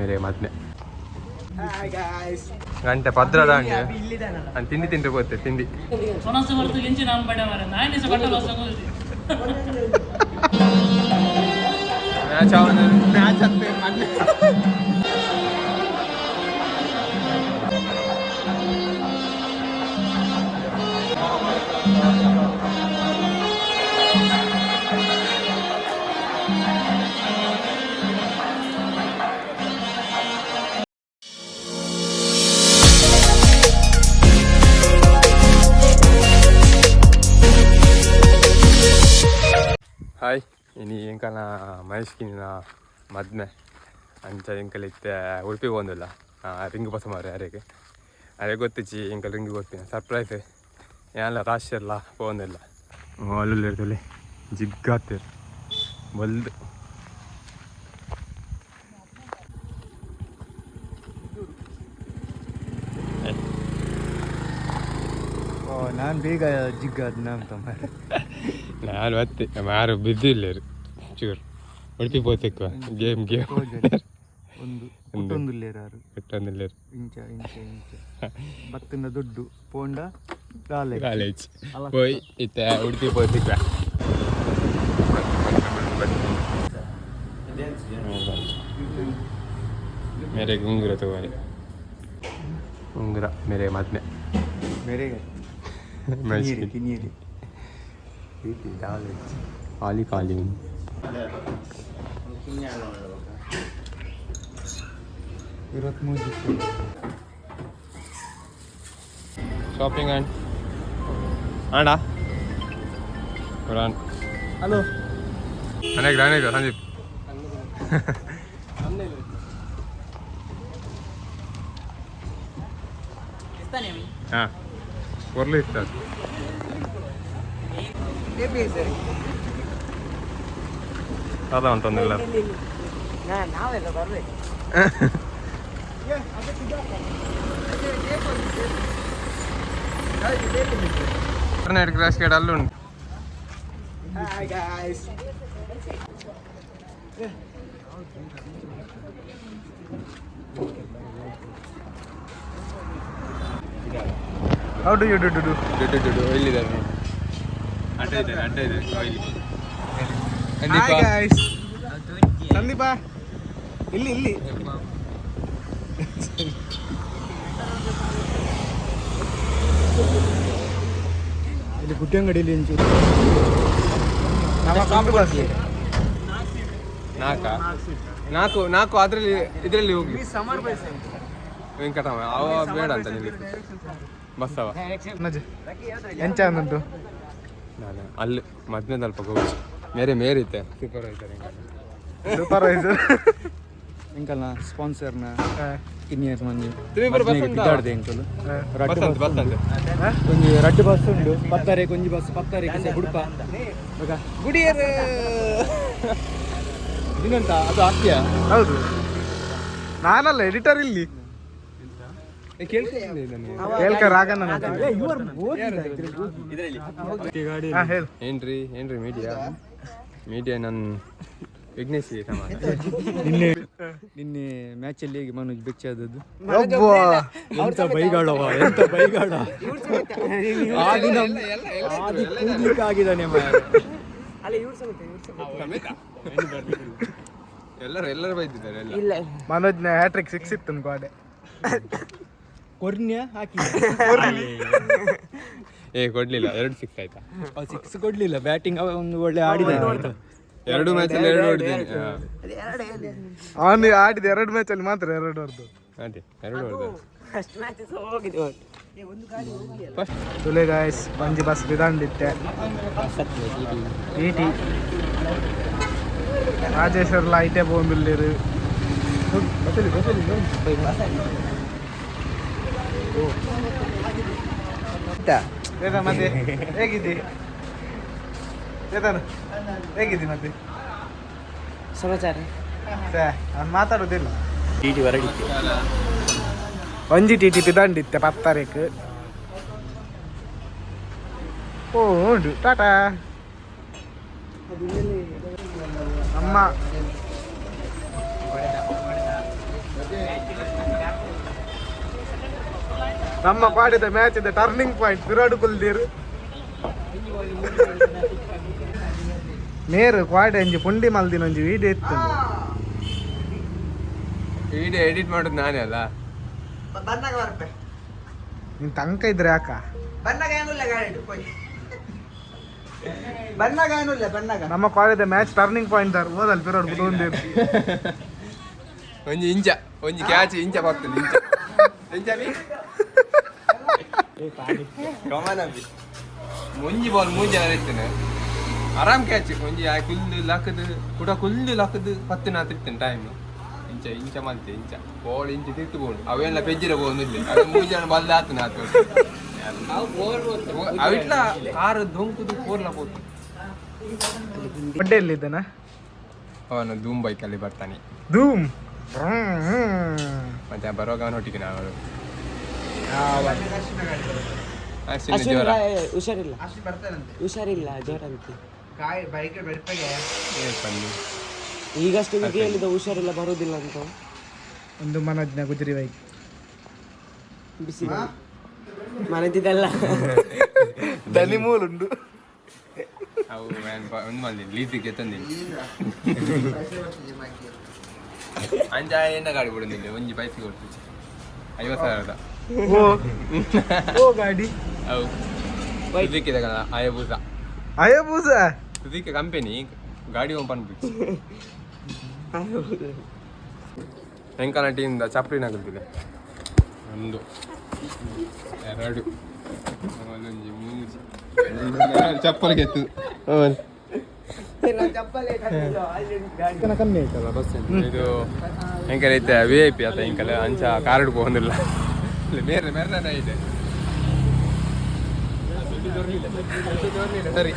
ಮೇರೆ ಮದ್ಮೆ ಗಂಟೆ ಪದ್ರದ ಅಂಡ್ ತಿಂಡಿ ತಿಂಡಿ ಗೊತ್ತೆ ತಿಂಡಿ. ಸೊನಸು ಹೊರತು ಇಂಚಿ ನಮ್ಮ ಬಡ ಮಾರೆ ನಾಯಿ ಬಟ್ಟೆ ಹೊಸ. ಮ್ಯಾಚ್ ಅವನ. ಮ್ಯಾಚ್ ಅತ್ತೆ ಮೊನ್ನೆ. ಹಾಯ್, ಇನಿ ಎಂಕಲ್ನ ಮಹೇಶ್ಕಿನ ಮದ್ಮೆ. ಅಂಚ ಎಂಕಲ್ ಇತ್ತೆ ಉಡುಪಿ ಪೋಂದಿಲ್ಲ. ರಿಂಗ್ ಬಸ ಮಾರೆ ಯಾರಿಗೆ ಅರೆ ಗೊತ್ತಿಚ್ಚಿ. ಎಂಕಲ್ ರಿಂಗ್ ಗೊತ್ತಿನ ಸರ್ಪ್ರೈಸ್ ಏನೆಲ್ಲ ರಾಶಿ ಎಲ್ಲ ಪೋಂದಿಲ್ಲ. ಅಲ್ಲಲ್ಲಿ ಇರ್ತಲ್ಲಿ ಜಿಗ್ಗಾತಿರ್ ಬಲ್ದು. ಓ, ನಾನು ಬೇಗ ಜಿಗ್ಗಾದ್ ನಾನು ತಮ್ಮ. ನಾನು ಅತ್ತೆ ಮಾರು ಬಿದ್ದು ಇಲ್ಲ. ಚೂರು ಉಡುಪಿ ಪೋತೆಕ್ವ ಗೇಮ್ ಗೇಮ್. ಒಂದು ಕುಟ್ಟೊಂದುಲ್ಲೇರಾರು. ಇಟ್ಟೊಂದಿಲ್ಲ. ಇಂಚ ಇಂಚ ಇಂಚ ಬತ್ತಿನ ದುಡ್ಡು ಪೋಂಡ ದಾಲೆ. ಕಾಲೇಜ್ ಪೋಯ್ ಇತ್ತೆ ಉಡುಪಿ ಪೋತಿಕ್ವ. ಮೇರೆ ಉಂಗುರ ತಗೋರಿ, ಉಂಗುರ ಮೇರೆ ಮದ್ಮೆ. ಮೇರೆ ಮಹೇಶ್ ಕಿನಿಯರಿ. ಖಾಲಿ ಖಾಲಿ. 23. ಶಾಪಿಂಗ್ ಅಂಡ್ ಆಂಡ ಕುರಾನ್. ಹಲೋ. ಅನೇಕ ಅನೇಕ ಸಂದೀಪ್. ಹಾಂ, ಕೊರ್ಲು ಇತ್ತು ಅದು. ಅದ ಅಂತಂದಿಲ್ಲ. ನಾವೆಲ್ಲ ಬರ್ಬೇಕು. ಕರ್ನಾಟಕ ಕ್ರಾಸ್ ಗೇಟ್ ಅಲ್ಲುಂಟು. Hi guys. How do you do do do? ದುಡ್ಡು ದುಡ್ಡು ಇಲ್ಲಿದ್ದಾರೆ ನೋಡಿ. ಅಡ್ಡ ಇದ್ದಾರೆ, ಅಡ್ಡ ಇದೆ ಇಲ್ಲಿ. Hi guys. ಸಂದೀಪ, ಇಲ್ಲಿ ಇಲ್ಲಿ. ಇಲ್ಲಿ ಪುಟ್ಟಿ ಅಂಗಡಿಯಲ್ಲಿ ಇಂಚು ನಮ್ಮ ಕಾಂಪು ಬಸ್. ನಾಲ್ಕಾ? ನಾಲ್ಕು ನಾಲ್ಕು. ಅದರಲ್ಲಿ ಇದರಲ್ಲಿ ಹೋಗಿ ವೆಂಕಟರಾಮ ಅವ ಬೇಡ ಅಂತ ನಿಲ್ಲಿ ಬಸ್ ಅವ. ಎಂಚ ಅಂದುಂಟು? ನಾನು ಅಲ್ಲಿ ಮದ್ಮೇದಲ್ಪ ಹೋಗಿ ಮೇರೆ ಮೇರೆ ಇತ್ತೆ ಸೂಪರ್ವೈಸರ್. ಸೂಪರ್ವೈಸರ್. ಎಂಕಲ್ನ ಸ್ಪಾನ್ಸರ್ನ ಕಿನ್ನಿಯರ್ ಮಂಜು. ತುಮಿ ಬರ ಬಸ್ ಉಂಟಾ? ಬಿದ್ದಾಡ್ದೆ ಎಂಕಲು. ಬಸ್ ಅಂತ, ಬಸ್ ಅಂತ. ಒಂಜಿ ರಡ್ಡು ಬಸ್ ಉಂಡು. ಪತ್ತಾರೇಕ್ ಒಂಜಿ ಬಸ್, ಪತ್ತಾರೇಕ್ ಬುಡ್ಪ ಬೊಕ ಗುಡಿಯರ್. ದಿನಂತ ಅದು ಆಗ್ತೀಯಾ? ಹೌದು, ನಾನಲ್ಲ ಎಡಿಟರ್ ಇಲ್ಲಿ. ಕೇಳ್ತೀನಿ ನನಗೆ. ಕೇಳ್ಕ ರಾಗಣ್ಣ. ಹಾ, ಹೇಳು. ಏನ್ರಿ ಏನ್ರಿ, ಮೀಡಿಯಾ ಮೀಡಿಯಾ ನನ್ನ ವಿಘ್ನೇಶ್ ಸಮಾನ. ನಿನ್ನೆ ನಿನ್ನೆ ಮ್ಯಾಚಲ್ಲಿ ಹೇಗೆ ಮನೋಜ್ ಬೆಚ್ಚಾದದ್ದು! ಅಬ್ಬಾ. ಎಂತ ಬೈಗಾಳವ, ಎಂತ ಬೈಗಾಳ! ಆದಿ ಆದಿ ಕೂಗ್ಲಿಕ್ಕೆ ಆಗಿದ್ದಾನೆ ಮಾರ್ರೆ. ಅಲ್ಲ, ಇವ್ರು ಸಮೇತ, ಇವ್ರು ಸಮೇತ. ಎಲ್ಲರೂ ಎಲ್ಲರೂ ಬೈದಿದ್ದಾರೆ ಎಲ್ಲ. ಇಲ್ಲ. ಮನೋಜ್ನ ಹ್ಯಾಟ್ರಿಕ್ ಸಿಕ್ಸ್ ಇತ್ತು ಅನ್ಕೋದೆ. ಕೊರ್ನ್ಯ ಹಾಕಿ. ಏ, ಕೊಡ್ಲಿಲ್ಲ. ಎರಡು ಸಿಕ್ಸ್ ಆಯ್ತಾ? ಸಿಕ್ಸ್ ಕೊಡ್ಲಿಲ್ಲ. ಬ್ಯಾಟಿಂಗ್ ಒಂದು ಒಳ್ಳೆ ಆಡಿದ್ದಾನೆ ಆಯ್ತಾ? ಎರಡು ಮ್ಯಾಚ್ ಅಲ್ಲಿ ಎರಡು ಹೊಡೆದೇನೆ. ಅವನು ಆಡಿದ ಎರಡು ಮ್ಯಾಚ್ ಅಲ್ಲಿ ಮಾತ್ರ ಎರಡು ಹೊಡೆದು. ಅದೇ ಎರಡು ಹೊಡೆದ. ಫಸ್ಟ್ ಮ್ಯಾಚ್ ಹೋಗಿದೆ ಒಟ್ಟು. ತುಲೆ ಗಾಯ್ಸ್, ಬಂಜಿ ಬಸ್ ಬಿದಾಂಡಿತ್ತೆ. ಟಿ ರಾಜೇಶ್ವರ್ಲ ಐಟೆ ಪೋಂದುಲ್ಲೇರು. ಚೇತನ್, ಮತ್ತೆ ಹೇಗಿದ್ದಿ ಚೇತನ್? ಹೇಗಿದ್ದಿ ಮತ್ತೆ? ಸಮಾಚಾರ. ಛೇ, ಅವ್ನು ಮಾತಾಡೋದಿಲ್ಲ. ಒಂಜಿ ಟಿ ಟಿ ಪಿದಾಂಡಿತ್ತೆ ಪತ್ತಾರೀಕು. ಓ, ಉಂಟು. ಟಾಟಾ. ಅಮ್ಮ. ನಮ್ಮ ಪಾಡಿದ ಮ್ಯಾಚ್ ಇದೆ ಟರ್ನಿಂಗ್ ಪಾಯಿಂಟ್ ಪಿರಾಡು ಕುಲ್ದೀರು ನೇರು ಕ್ವಾಡೆ ಒಂಜಿ ಪುಂಡಿ ಮಲ್ದಿನ ಒಂಜಿ ವಿಡಿಯೋ ಇತ್ತು. ವಿಡಿಯೋ ಎಡಿಟ್ ಮಾಡೋದು ನಾನೇ ಅಲ್ಲ. ಬನ್ನಾಗ ಬರ್ಪೆ. ನೀನ್ ತಂಕ ಇದ್ರೆ ಯಾಕ? ಬನ್ನಾಗ ಏನಿಲ್ಲ, ಗಾಡಿ ಹೋಯ್. ಬನ್ನಾಗ ಏನಿಲ್ಲ, ಬನ್ನಾಗ. ನಮ್ಮ ಕಾಲೇಜ್ ಮ್ಯಾಚ್ ಟರ್ನಿಂಗ್ ಪಾಯಿಂಟ್ ದಾರ್ ಓದಲ್ ಪಿರಾಡು ಕುದೊಂದಿರು. ಒಂಜಿ ಇಂಚ ಒಂಜಿ ಕ್ಯಾಚ್ ಇಂಚ ಬರ್ತದೆ, ಇಂಚ ಇಂಚ ಬಿ. ಕಮಾನ್ ಅಬ್ಬಿ. ಒಂಜಿ ಬಾಲ್ ಮೂಜಿ ಜನ ಇರ್ತೇನೆ, ಆರಾಮ್ ಕ್ಯಾಚ್. ಒಂಜಿ ಆ ಕುಲ್ಲು ಲಕ್ಕದು ಕುಡ ಕುಲ್ಲು ಲಕ್ಕದು ಪತ್ತು ನಾತ್ ಇರ್ತೇನೆ ಟೈಮ್. ಇಂಚ ಇಂಚ ಮಲ್ತೆ ಇಂಚ ಬಾಲ್ ಇಂಚ ತಿರ್ತು ಬೋಡು ಅವೆಲ್ಲ ಪೆಜ್ಜಿರ ಬೋಂದಿಲ್ಲ. ಅದು ಮೂಜಿ ಜನ ಬಲ್ದ ಆತು ನಾತು. ಅವಿಟ್ಲ ಕಾರು ದೊಂಕುದು ಪೋರ್ಲ ಪೋತು. ಬಡ್ಡೆ ಎಲ್ಲಿದ್ದಾನ? ಅವನು ಧೂಮ್ ಬೈಕಲ್ಲಿ ಬರ್ತಾನೆ. ಧೂಮ್. ಮತ್ತೆ ಬರುವಾಗ ಅವನೊಟ್ಟಿಗೆ ನಾವು ಅಶ್ವಿನ್ ಅಶ್ವಿನ್ ಜ್ವರ. ಹುಷಾರಿಲ್ಲ, ಹುಷಾರಿಲ್ಲ, ಜ್ವರ ಅಂತೆ. ಏ ಪನ್ನಿ. ಈಗಷ್ಟು ಹೇಳಿದ ಹುಷಾರಿಲ್ಲ, ಬರುದಿಲ್ಲ ಅಂತ. ಒಂದು ಮನೋಜ್ನ ಗುಜರಿ ಬೈಕ್. ಬಿಸಿ ಮನೆದಿದ್ದಲ್ಲ. ದನಿ ಮೂಲುಂಡು. ಅವು ಒಂದು ಮಲ್ದಿನಿ ಲೀಸಿಗೆ ತಂದಿನಿ. ಅಂಜ ಎಣ್ಣ ಗಾಡಿ ಬಿಡುದಿಲ್ಲ, ಒಂಜಿ ಬೈಸಿಗೆ ಕೊಡ್ತು 50,000ದ. ಓ ಓ ಗಾಡಿ. ಅವು ಸುಜುಕಿ ಆಯಬೂಸ. ಅಯ್ಯಬೂಸ. ಸುಜುಕಿ ಕಂಪೆನಿ ಗಾಡಿ ಓಪನ್ ಬಿಟ್ಟು ಎಂಕನ ಟೀಮ್ದ ಚಪ್ರಿ ನಗಲ್ತಿದೆ. ಒಂದು, ಎರಡು, ಒಂದೊಂಜಿ, ಮೂಜಿ ಚಪ್ಪಲ್ ಗೆತ್ತು. ಕಮ್ಮಿ ಆಯ್ತಲ್ಲ ಬಸ್? ಇದು ಎಂಕಲ್ ಐತೆ ವಿ I P ಆತ ಎಂಕಲ್. ಅಂಚ ಕಾರ್ಡ್ ಹೋಗಿಲ್ಲ. ಬೇರೆ ಬೇರೆ ಇದೆ. ಸರಿ.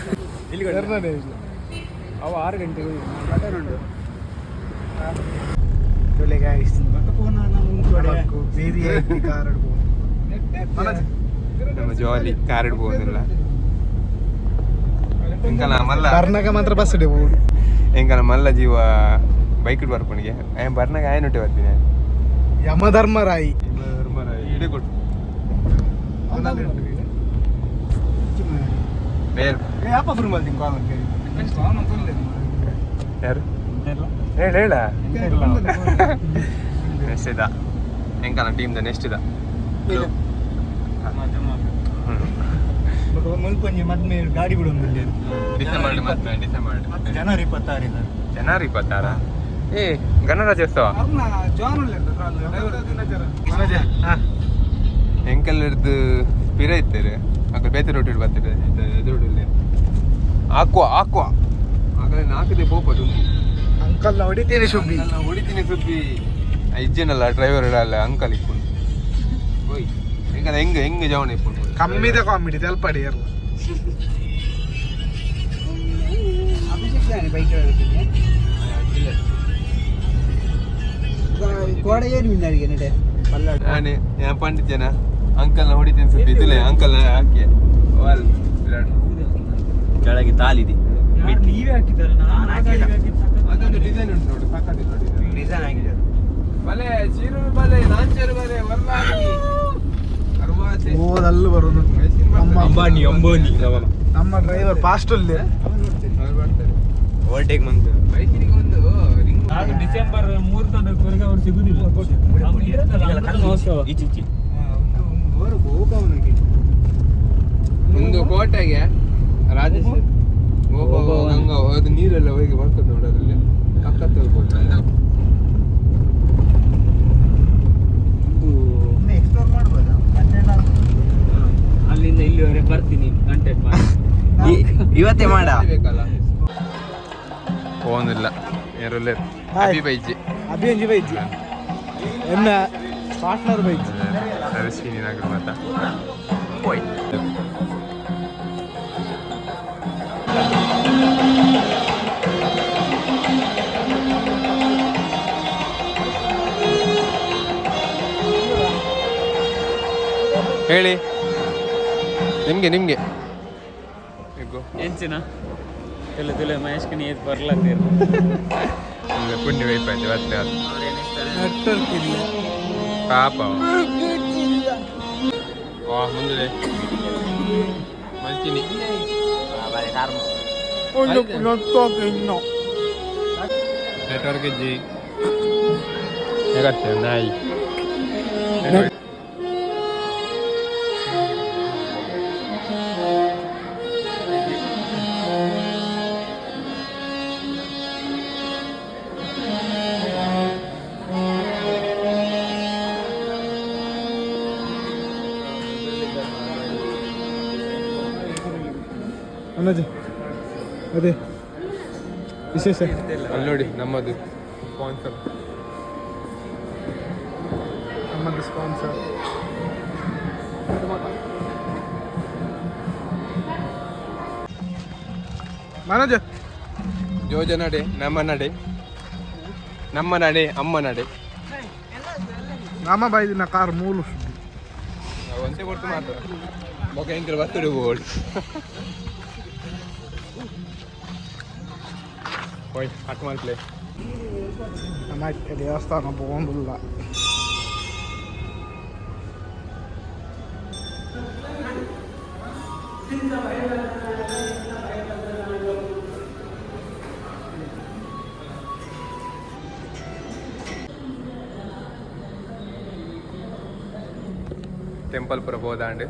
ಅವ 6 ಗಂಟೆಗೆ ಹೋಗಿ. ನಮ್ಮ ಜಾಲಿ ಕಾರ್ಡ್ ಹೋಗಿಲ್ಲ ಎಂಕಲ ಮಲ್ಲ. ಬರ್ನಾಗ ಮಾತ್ರ ಬಸ್ ಹೋಗುದು. ಎಂಕಲ ಮಲ್ಲ ಜೀವ ಬೈಕ್ ಬರ್ಪಣಿಗೆ ಆಯ್ ಬರ್ನಾಗ ಆಯನೊಟ್ಟೆ ಬರ್ತೀನಿ. ಯಮಧರ್ಮರಾಯಿ. ಇಡೀ ಕೊಟ್ಟು ಬೇರೆ. ಯಾರು ಹೇಳ ಹೇಳ. ನೆಕ್ಸ್ಟ್ ಇದ ಎಂಕಲ ಟೀಮ್ದ ನೆಕ್ಸ್ಟ್ ಇದ. ಮುಲ್ಪೊಂಜಿ ಮದ್ಮೆ ಗಾಡಿ ಬಿಡೊಂದು. ಡಿಸೆಂಬರ್ ಮತ್ತೆ ಡಿಸೆಂಬರ್. ಜನವರಿ 26. ಜನವರಿ 26. ಏ ಗಣರಾಜ್ಯೋತ್ಸವ. ಎಂಕಲ್ ಹಿಡ್ದು ಪಿರ ಇತ್ತಾರೆ ಅక్కడ ಬೇತೆ ರೋಟಿ ಬರ್ತಾರೆ. ಎದುರು ಹಾಕುವ ಹಾಕುವ ಆಗಲೇ ನಾಲ್ಕದೇ ಪೋಪದು. ಅಂಕಲ್ ಹೊಡಿತೇನೆ ಶುಬ್ಬಿ. ಹೊಡಿತೀನಿ ಸುಬ್ಬಿ. ಇಜ್ಜನಲ್ಲ ಡ್ರೈವರ್ ಅಲ್ಲ ಅಂಕಲ್ ಇಪ್ಪುಂಡು. ಓಯ್ ಎಂಕಲ್ ಹೆಂಗ್ ಹೆಂಗ್ ಜವನ ಇಪ್ಪುಂಡು. ಕಮ್ಮಿದ ಕಾಮಿಡಿ ತೆಲ್ಪಡಿ ಇರ್ಲ. ನಾನೇ ഞാൻ ಪಂಡಿತನ ಅಂಕಲ್ನ ಹೊಡಿತೀನಿ ಸುಬ್ಬಿ. ಇದಿಲ್ಲ ಅಂಕಲ್ ಹಾಕಿ ವಾಲ್. ಕೆಳಗೆ ತಾಲಿದೆ. ನೀವೇ ಹಾಕಿದ್ದಾರೆ. ಅದೊಂದು ಡಿಸೈನ್ ಉಂಟು ನೋಡು, ಸಾಕಾದಿಲ್ಲ ನೋಡಿ. ಡಿಸೈನ್ ಆಗಿದೆ. ಬಲೆ ಚೀರು ಬಲೆ ನಾಂಚರು ಬಲೆ ವರ್ಲಾಡಿ ಅರ್ವಾತೆ. ಓದಲ್ಲೂ ಬರುದು ನಮ್ಮ ಅಂಬಾನಿ ಅಂಬಾನಿ. ನಮ್ಮ ಡ್ರೈವರ್ ಫಾಸ್ಟ್ ಅಲ್ಲಿ. ಅವ್ರು ಬರ್ತಾರೆ. ಓವರ್ಟೇಕ್ ಬಂತು. ಬೈಕಿನಿಗೆ ಒಂದು ರಿಂಗ್. ಡಿಸೆಂಬರ್ 3 ತಾರೀಕುವರೆಗೆ ಅವ್ರು ಸಿಗುದಿಲ್ಲ. ಅವ್ರು ಇರೋದಲ್ಲ, ಅಮೃತ ಮಹೋತ್ಸವ. ಈಚೆ. ಒಂದು ಕೋಟೆಗೆ ರಾಜೇಶ್ ಹೋಗೋ ಗಂಗಾ ಅದು ನೀರೆಲ್ಲ ಹೋಗಿ ಬರ್ತದೆ ನೋಡು ಅದರಲ್ಲಿ. ಸಖತ್ ಹೋಗ್ಬೋದು. ಎಕ್ಸ್ಪ್ಲೋರ್ ಮಾಡ್ಬೋದಾ? ಅಲ್ಲಿಂದ ಇಲ್ಲಿವರೆಗೆ ಬರ್ತೀನಿ, ಕಾಂಟ್ಯಾಕ್ಟ್ ಮಾಡಿ. ಇವತ್ತೇ ಮಾಡ. ಬೇಕಲ್ಲ ಫೋನ್ ಇಲ್ಲ ಏರುಲ್ಲ. ಅಭಿ ಬೈಜಿ. ಅಭಿಯಂಜಿ ಬೈಜಿ ಎನ್ನ ಪಾರ್ಟ್ನರ್ ಬೈಜಿ. ಸರಸ್ವಿನಿ ನಗರ ಮಾತಾ. ಹೇಳಿ ನಿಮಗೆ ನಿಮಗೆ. ಎಂಚಿನ ತುಲೆ ತುಲೆ ಮಹೇಶ್ ಕಣಿ ಏತ್ ಬರ್ಲತ್ತೀರ್. ನಿಮಗೆ ಪುಣ್ಯ ವೈಪ್ ಆಯ್ತು ಮತ್ತೆ ಅದು. ನೆಟ್ವರ್ಕ್ ಇಲ್ಲ. ಪಾಪ ಅವ. ವಾ ಮುಂದೆ ಮಲ್ಚಿನಿ. ನೆಟ್ವರ್ಕ್ ಇಜ್ಜಿ ಹೇಗತ್ತೆ ನಾಯಿ. ಅಣ್ಣಾಜಿ, ಅದೇ ವಿಶೇಷ. ಅಲ್ಲಿ ನೋಡಿ, ನಮ್ಮದು ಸ್ಪಾನ್ಸರ್. ನಮ್ಮದು ಸ್ಪಾನ್ಸರ್ ಮನೋಜ್. ಜೋಜ ನಡೆ, ನಮ್ಮ ನಡೆ, ನಮ್ಮ ನಡೆ, ಅಮ್ಮ ನಡೆ. ನಮ್ಮ ಬೈದಿನ ಕಾರ್ ಮೂಲು. ಒಂದೇ ಕೊಡ್ತು ಮಾತ್ರ ಬೊಕ ಎಂಕಲ್ ಬರ್ತಡೆ ಬೋರ್ಡ್. ಓಯ್, ಅಟ್ ಮಲ್ಪ್ಲೆ. ನಮ್ಮ ದೇವಸ್ಥಾನ ಪೋಂದುಲ್ಲ. ಟೆಂಪಲ್ ಪುರ ಪೋದಾಂಡ್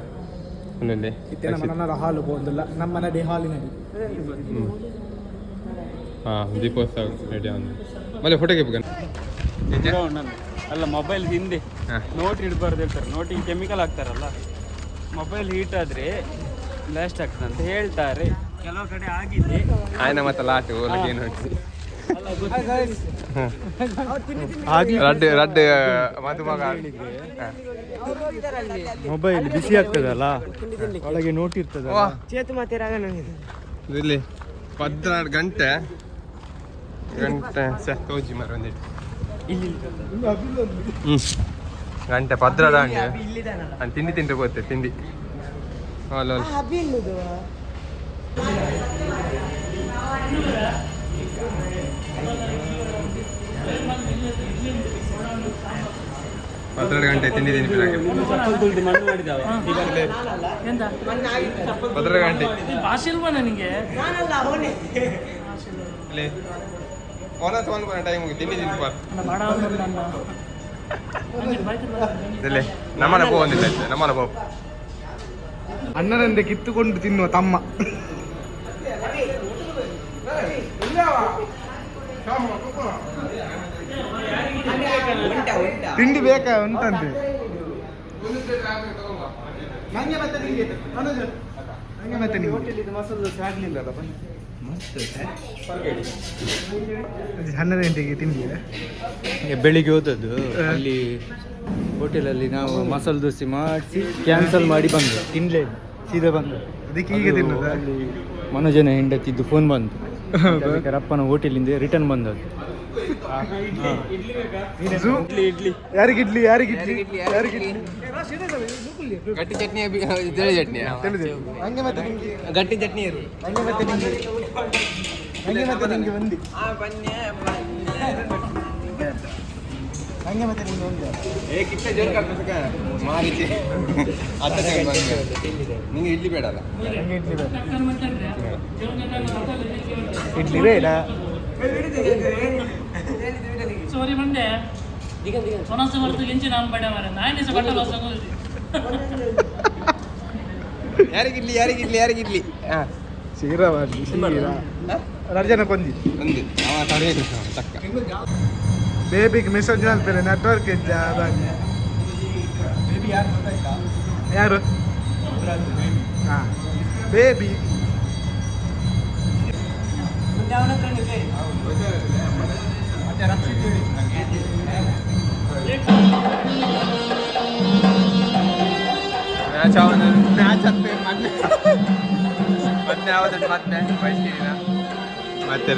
ಒಂದೊಂದೇ. ಇತ್ತೆ ನಮ್ಮ ನನ್ನ ಹಾಲು ಪೋಂದುಲ್ಲ, ನಮ್ಮ ನಡೆ ಹಾಲಿನಡಿ. ಹಾಂ, ದೀಪೋತ್ಸವ ರೆಡಿ ಒಂದು ಮಲ್ಲೆ ಫೋಟೋ ಕೇಪು. ಅಲ್ಲ, ಮೊಬೈಲ್ ಹಿಂದೆ ನೋಟ್ ಇಡಬಾರ್ದು ಹೇಳ್ತಾರೆ. ನೋಟಿಗೆ ಕೆಮಿಕಲ್ ಹಾಕ್ತಾರಲ್ಲ, ಮೊಬೈಲ್ ಹೀಟ್ ಆದ್ರೆ ಬ್ಲಾಸ್ಟ್ ಆಗ್ತದೆ ಅಂತ ಹೇಳ್ತಾರೆ. ಕೆಲವು ಕಡೆ ಆಗಿದೆ. ಆಯ್ನ ಮತ್ತೆ ಲಾಟ್ ಓಲಕ್ಕೆ ಏನು ಹೊಡ್ಸಿ. ಅಲ್ಲ, ಗೊತ್ತಿಲ್ಲ. ರಡ್ಡ್ ರಡ್ಡ್ ಮದುಮಗ. ಮೊಬೈಲ್ ಬಿಸಿ ಆಗ್ತದಲ್ಲ, ಒಳಗೆ ನೋಟ್ ಇರ್ತದಲ್ಲ. ವಾ. ಚೇತು ಮಾತೇರಾಗ. ಇಲ್ಲಿ 14 ಗಂಟೆ ಗಂಟೆ ಸೆ ತೋಜಿ ಮರ ಒಂದಿಟ್ಟು. ಗಂಟೆ 12 ಅಂಡ್ ನಾನು ತಿಂಡಿ ತಿಂದ್ರೆ ಗೊತ್ತೆ ತಿಂಡಿ ಅಲ್ಲ ಅಲ್ಲ. ಅಭಿ ಇಲ್ಲದು. 12 ಗಂಟೆ ತಿಂಡಿ ತಿಂಡಿ. ಚಪ್ಪಲ್ ತುಳಿದು ಮಣ್ಣು ಮಾಡಿದವ. 12 ಗಂಟೆ. ಭಾಷೆ ನನಗೆ. ನಾನಲ್ಲ, ಅವನೇ. ಇಲ್ಲಿ ಓನಸ್ ಒಂದು ಟೈಮ್ ತಿಂಡಿ ತಿಂಡಿ ಬಾರ್. ಬಾಡ. ಇಲ್ಲಿ ನಮ್ಮನ ಪೋ ಒಂದಿಲ್ಲ, ನಮ್ಮನ ಪೋ. ಅಣ್ಣನಂತೆ ಕಿತ್ತುಕೊಂಡು ತಿನ್ನುವ ತಮ್ಮ. ತಿಂಡಿ ಬೇಕಾ ಉಂಟಂತೆ. ನಂಗೆ ಮತ್ತೆ ನಿಂಗೆ, ಮನೋಜ್, ನಂಗೆ ಮತ್ತೆ ನಿಂಗೆ. ಮಸಾಲೆ ದೋಸೆ ಆಗ್ಲಿಲ್ಲಲ್ಲ, ಬನ್ನಿ. 12 ಗಂಟೆಗೆ ತಿಂಡಿ. ಬೆಳಿಗ್ಗೆ ಹೋದದ್ದು ಅಲ್ಲಿ ಹೋಟೆಲಲ್ಲಿ ನಾವು ಮಸಾಲೆ ದೋಸೆ ಮಾಡಿಸಿ ಕ್ಯಾನ್ಸಲ್ ಮಾಡಿ ಬಂದು ತಿನ್ಲೇ ಇಲ್ಲ, ಸೀದಾ ಬಂದು. ಅದಕ್ಕೆ ಈಗ ತಿನ್ನೋದಾ? ಅಲ್ಲಿ ಮನೋಜನ ಹೆಂಡತಿದ್ದು ಫೋನ್ ಬಂತು. ಅದಕ್ಕೆ ರಪ್ಪನ ಹೋಟೆಲಿಂದ ರಿಟರ್ನ್ ಬಂದದ್ದು. ಇಡ್ಲಿ ಇಡ್ಲಿ. ಯಾರಿಗೆ ಇಡ್ಲಿ? ಯಾರಿಗೆ ಇಡ್ಲಿ? ಯಾರಿಗೆ ಇಡ್ಲಿ? ಗಟ್ಟಿ ಚಟ್ನಿ, ತಿಳಿ ಚಟ್ನಿ. ತಿಳಿದೆ. ನಂಗೆ ಮತ್ತೆ ನಿಂಗೆ. ಗಟ್ಟಿ ಚಟ್ನಿ ಇರು. ನಂಗೆ ಮತ್ತೆ ನಿಂಗೆ, ನಂಗೆ ಮತ್ತೆ ನಿಂಗೆ ಒಂದಿ. ನಂಗೆ ಮತ್ತೆ ನಿಂಗೆ ಒಂದೇ. ಏ ಕಿಟ್ಟ ಜೋರ್ ಕರ್ಪಸಕ ಮಾರಿಚಿ ಅತ್ತ. ನಿಂಗೆ ಇಡ್ಲಿ ಬೇಡ ಅಲ್ಲ? ನಂಗೆ ಇಡ್ಲಿ ಬೇಡ, ಇಡ್ಲಿ ಬೇಡ. ಸೋರಿ ಬಂಡೆ ಸೊನಸು ಹೊರತು ಇಂಚು ನಾನು ಬಡ ಮಾರೆ ನಾಯನ ಬಟ್ಟೆ. ಯಾರಿಗೆ ಇಡ್ಲಿ? ಯಾರಿಗೆ ಇಡ್ಲಿ? ಯಾರಿಗೆ ಇಡ್ಲಿ? ಹಾ. ಶೀರಾ ಮಾಡ್ಲಿ, ಶೀರಾ ರಜನ ಕೊಂದಿ. ಒಂದು ಅವ ತಡೆ ತಕ್ಕ. ಬೇಬಿಗೆ ಮೆಸೇಜ್ ಮಾಡ್ತಾರೆ, ನೆಟ್ವರ್ಕ್ ಇದ್ದ ಅದಾಗಿ. ಯಾರು? ಹಾ, ಬೇಬಿ. ಮ್ಯಾಚ್ ಅವನ ಮ್ಯಾಚ್ ಅತ್ತೆ ಮೊನ್ನೆ ಮೊನ್ನೆ ಯಾವ್ದು ಮತ್ತೆ ಬಯಸ್ತೀರಿನ ಮತ್ತೆ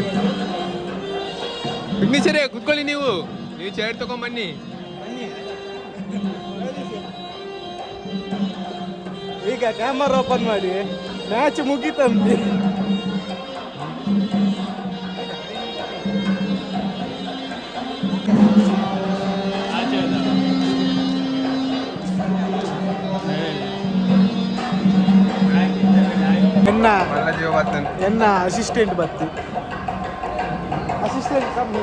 ವಿಘ್ನೇಶ್ವರೇ, ಕುತ್ಕೊಳ್ಳಿ ನೀವು. ನೀವು ಚೇರ್ ತಗೊಂಬನ್ನಿ. ಈಗ ಕ್ಯಾಮರಾ ಓಪನ್ ಮಾಡಿ, ಮ್ಯಾಚ್ ಮುಗೀತಂತೆ. ಆಚೆ ಅಲ್ಲ. ಎನ್ನ ಮಲ್ಲ ಜೀವ ಬರ್ತೇನೆ. ಎನ್ನ ಅಸಿಸ್ಟೆಂಟ್ ಬತ್ತಿ, ಅಸಿಸ್ಟೆಂಟ್ ಕಮ್ಮಿ.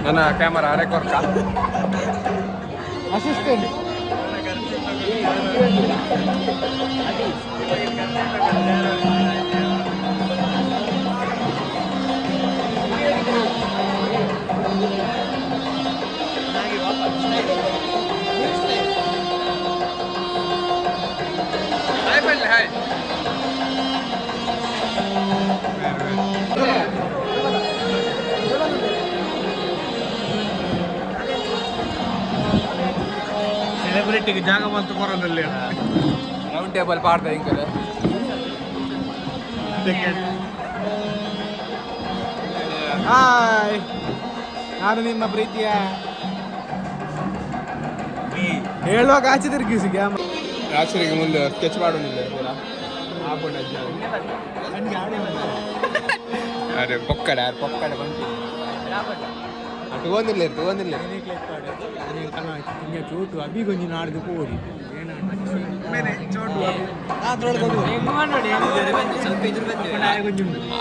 ನನ್ನ ಕ್ಯಾಮರಾ ಅರೆ ಕೊರ್ಕ. ಅಸಿಸ್ಟೆಂಟ್. ಹಾಯ್ ಬನ್ನಿ, ಹಾಯ್. ಸೆಲೆಬ್ರಿಟಿಗೆ ಜಾಗ ಬಂತು ಕೊರೋದಲ್ಲಿ. ರೌಂಡ್ ಟೇಬಲ್ ಪಾಡ್ದ ಇಂಕಲೆ. ಹಾಯ್, ನಾನು ನಿಮ್ಮ ಪ್ರೀತಿಯ ಹೇಳುವಾಗ ಆಚೆ ತಿರುಗಿಸಿ ಕ್ಯಾಮ್ರಾ. ರಾಕ್ಷರಿಗೆ ಮುಂದೆ ಸ್ಕೆಚ್ ಮಾಡೋದಿಲ್ಲ. ಅರೆ ಪೊಕ್ಕಡ ಪೊಕ್ಕಡ ಬಂತು. ತಗೊಂಡಿಲ್ಲ, ತಗೊಂಡಿಲ್ಲ. ಚೋಟು ಅಭಿಗೊಂಜಿ ನಾಡ್ದು ಪೋಡಿ.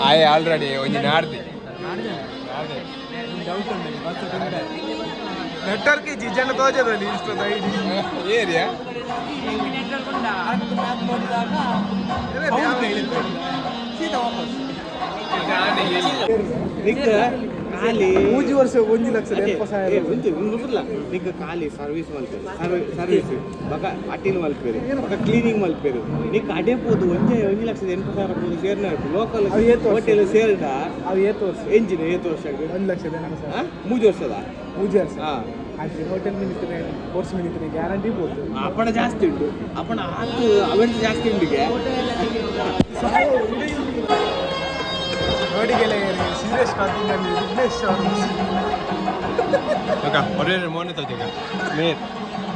ಆಯ್ ಆಲ್ರೆಡಿ ಒಂಜಿ ನಾಡ್ದು. ನೆಟ್ವರ್ಕ್ ಜನ ತೋಜದಲ್ಲಿ ಇಷ್ಟು ಐಡಿ. ಏರಿಯಾ. ಮೂಜಿ ವರ್ಷ 1,80,000. ನಿಕ್ ಖಾಲಿ ಸರ್ವಿಸ್ ಮಲ್ಪೇರು, ಸರ್ವಿಸ್ ಬಕ ಅಟಿಲ್ ಮಲ್ಪೇರು, ಬಕ ಕ್ಲೀನಿಂಗ್ ಮಲ್ಪೇರು. ನಿಕ್ ಅಡೆ ಪೋದು ಒಂಜೆ 1,80,000 ಪೋದು ಸೇರ್ನ ಲೋಕಲ್ ಅವು ಏತ್ ವರ್ಷ? ಹೋಟೆಲ್ ಸೇರ್ಡ. ಅವು ಏತ್ ವರ್ಷ? ಎಂಜಿನ ಏತ್ ವರ್ಷ? 1,80,000. ಆ? ಮೂಜಿ ವರ್ಷದ. ಮೂಜಿ ವರ್ಷ. ಹಾ. ಅದು ಹೋಟೆಲ್ ಮಿನಿತ್ರೆ ಕೋರ್ಸ್ ಮಿನಿತ್ರೆ ಗ್ಯಾರಂಟಿ ಬೋದು. ಅಪ್ಪಣ ಜಾಸ್ತಿ ಉಂಟು, ಅಪ್ಪಣ ಆತು ಅವೆಂತ ಜಾಸ್ತಿ ಉಂಟಿಗೆ. ನೋಡಿ ಗೆಳೆಯರಿ, ಸೀರಿಯಸ್ ಟಾಕಿಂಗ್ ವಿಘ್ನೇಶ್ ಅವರು. ಒಳ್ಳೆ ಮೋನೆ ತೋಜಗ ಮೇರ್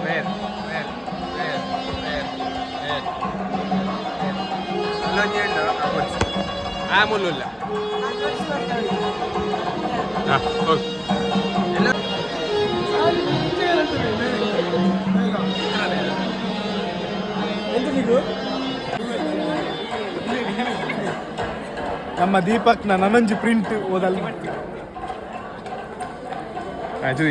ಮೇರ್ ಮೇರ್ ಮೇರ್ ಮೇರ್ ಮೇರ್ ಅಲ್ಲೊಂಜಿ ಉಂಡು. ಆ ಮುಳ್ಳುಲ್ಲ. ಹಾಂ, ಓಕೆ. ಎಂತ ನೀವು ನಮ್ಮ ದೀಪಕ್ನ ನನಂಜು ಪ್ರಿಂಟ್ ಓದಲ್. ಅದು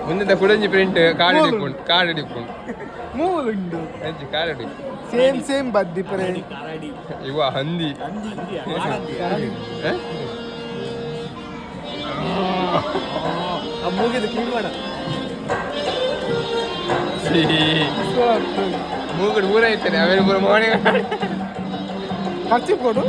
ಮುಂದೆ ಕುಡಂಜಿ ಪ್ರಿಂಟ್ ಕಾರ್ಡ್ ಹಿಡಿಕೊಂಡು, ಕಾರ್ಡ್ ಹಿಡಿಕೊಂಡು. ಮೂಲುಂಡು. ಅಂಚಿ ಕಾರ್ಡ್. ಸೇಮ್ ಸೇಮ್ ಬದ್ದಿ ಪರೆ. ಇವ ಹಂದಿ. ಹ? ಆ ಮೂಗಿದು ಕ್ಲೀನ್ ಮಾಡ. ಛೀ. ಮೂಗುಡು ಊರ ಐತಾನೆ ಅವೇನು ಪೂರ ಮೋನೆ. ಖರ್ಚು ಕೊಡು.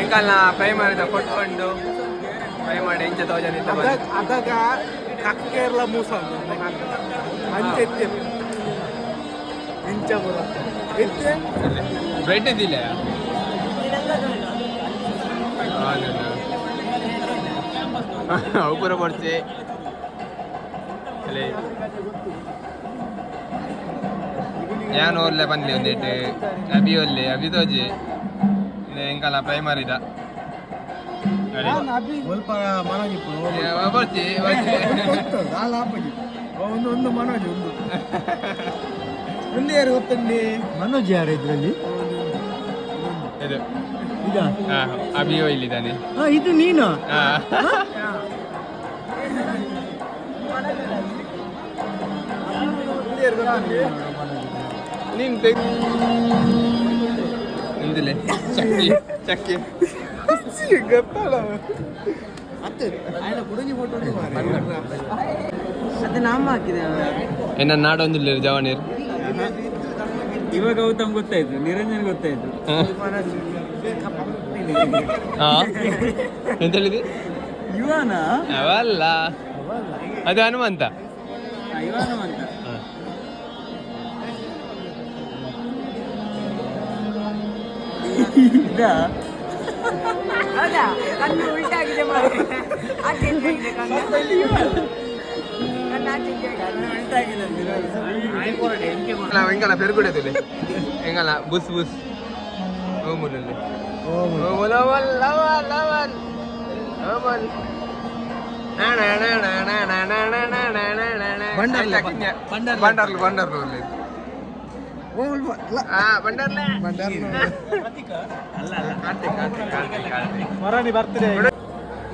ಎಂಕಲ್ನ ಪ್ರೈಮರಿದ ಕೊಟ್ಕೊಂಡು ಪ್ರೈಮರಿ ಎಂಚ ತೋಜನ ಇತ್ತ ಅದಾಗ ಕಕ್ಕೇರ್ಲ ಮೂಸ ಅಂಚೆ ಇಂಚ ಬರ ಎತ್ತೆ ಬ್ರೆಡ್ ಇದ್ದಿಲ್ಲ. ಅವು ಪೂರ ಪಡ್ಚೆ ಅಲ್ಲೇ ಯಾನ್ ಒಲ್ಲೆ ಪನ್ಲೆ ಒಂದೇಟ್ ಅಭಿ ಒಲ್ಲೆ ಅಭಿ ತೋಜೆ ಎಂಕಲ್ನ ಪ್ರೈಮರಿದ ಸ್ವಲ್ಪ ಮನೋಜ್ ಇಪ್ಪು ಬರ್ಚಿ ದಾಲ ಆಪಜಿ ಒಂದು ಒಂದು ಮನೋಜ್ ಒಂದು ಒಂದು ಯಾರು ಗೊತ್ತಂಡಿ ಮನೋಜ್ ಯಾರು ಇದರಲ್ಲಿ? ಇದು ಇದಾ? ಹಾ, ಅಭಿಯೋ ಇಲ್ಲಿದ್ದಾನೆ. ಹಾ, ಇದು ನೀನು? ಹಾ. ನೀನ್ ನಿಂದಿಲೆ ಚಕ್ಕಿ ಚಕ್ಕಿ. ಗೊತ್ತಲ್ಲ. ಅದು ನಮ್ಮ ಹಾಕಿದೆ. ಏನ ನಾಡೊಂದಿಲ್ಲ ಜವಾನೀರ್. ಇವಾಗ ಗೌತಮ್ ಗೊತ್ತಾಯ್ತು, ನಿರಂಜನ್ ಗೊತ್ತಾಯ್ತು. ಹಾ, ಎಂತ ಹೇಳಿದಿ? ಇವನ ಅವಲ್ಲ, ಅದು ಹನುಮಂತ. ಇವನ ಅಂತ. ಇದಾ? ಹೌದಾ, ಕಣ್ಣು ಉಲ್ಟಾಗಿದೆ ಮಾರ್ರೆ. ಆಚೆ ಈಚೆ ಆಗಿದೆ ಕಣ್ಣು. ಕಣ್ಣು ಆಚೆ ಈಚೆ ಆಗಿದೆ. ಎಂಕಲ್ಲ ಪೆರುಗುಡದಲ್ಲಿ ಎಂಗಲ್ಲ ಬುಸ್ ಬುಸ್ ಓಮುನಲ್ಲಿ ಓಮುಲ್ ಓಮಲ್ ಲವಲ್ ಲವಲ್ ಓಮಲ್. ಬಂಡರ್ಲು ಬಂಡರ್ಲು ಒಳ್ಳೆ. ಆ ಬಂಡರ್ಲೆ ಕಾರ್ತಿಕ್ ಕಾರ್ತಿಕ್ ಕಾರ್ತಿಕ್ ಕಾರ್ತಿಕ್. ಮರಾಣಿ ಬರ್ತದೆ.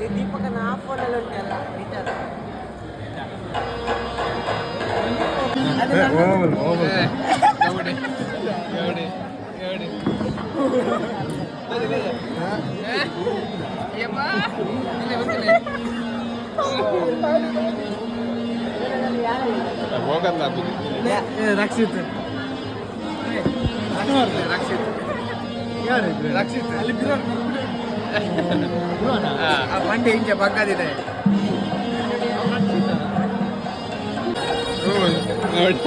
ಈ ದೀಪಕನ ಆ ಫೋನಲ್ಲಿ ಉಂಟಲ್ಲ ಗಿಟಾರ್. ಗೌಡಿ ಗೌಡಿ ಗೌಡಿ. ಹೋಗಲ್ಲ. ರಕ್ಷಿತ್. ರಕ್ಷಿತ್. ಯಾರು? ರಕ್ಷಿತ್. ಅಲ್ಲಿ ಬಿರಾಟ್. ಆ ಬಂಡೆ ಇಂಚ ಬಗ್ಗದಿದೆ ನೋಡಿ.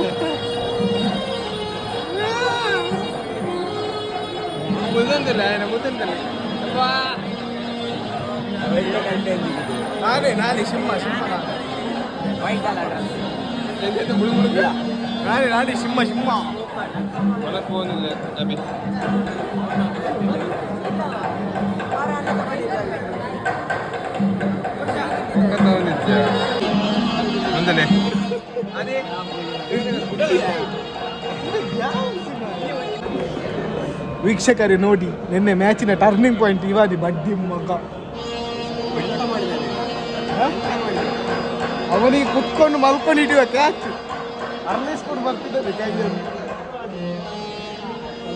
ಮುದಂತಿಲ್ಲ ಏನ ಮುದಂತಿಲ್ಲ. ನಾನೇ ನಾನೇ ಸಿಂಹ ಸಿಂಹ. ಎಂತೆಂತ ಮುಳು ಮುಳುಗ. ನಾನೇ ನಾನೇ ಸಿಂಹ ಸಿಂಹ. ಒಳಕ್ಕೆ ಹೋಗಿಲ್ಲ ಅಭಿ. ಒಂದಲೇ ಅದೇ. ವೀಕ್ಷಕರೇ ನೋಡಿ, ನಿನ್ನೆ ಮ್ಯಾಚಿನ ಟರ್ನಿಂಗ್ ಪಾಯಿಂಟ್ ಇವಾದಿ ಬಡ್ಡಿ ಮಗ. ಹ? ಅವನಿಗೆ ಕುತ್ಕೊಂಡು ಮಲ್ಕೊಂಡು ಹಿಡಿಯುವ ಕ್ಯಾಚ್ ಅರ್ಲಿಸ್ಕೊಂಡು ಬರ್ತಿದ್ದಾನೆ ಕೈಯಲ್ಲಿ.